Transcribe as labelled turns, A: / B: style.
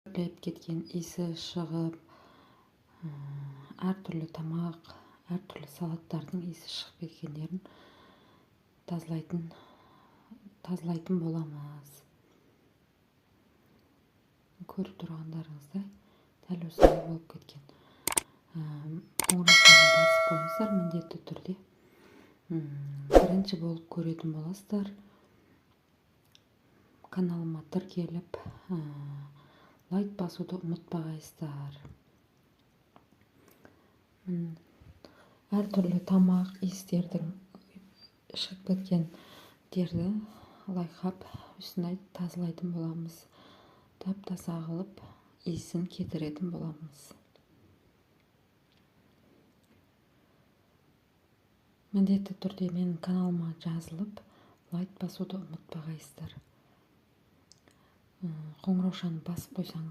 A: Кірлеп кеткен, иісі шығып, әртүрлі тамақ, әртүрлі салаттардың иісі шығып кеткендерін тазалайтын боламыз. Көріп тұрғандарыңыздай, дәл осындай болып кеткен. Қоңыраушаны басып қойыңыздар міндетті түрде. Бірінші болып көретін боласыздар. Каналыма тіркеліп, лайк басуды ұмытпағайсыздар. Әртүрлі тамақ иістердің шығып кеткендерді лайқап, осындай тазалайтын боламыз. Тап-таза қылып иісін кетіретін боламыз. Міндетті түрде менің каналыма жазылып, лайк басуды ұмытпағайсыздар. Қоңыраушаны басып қойсаңыз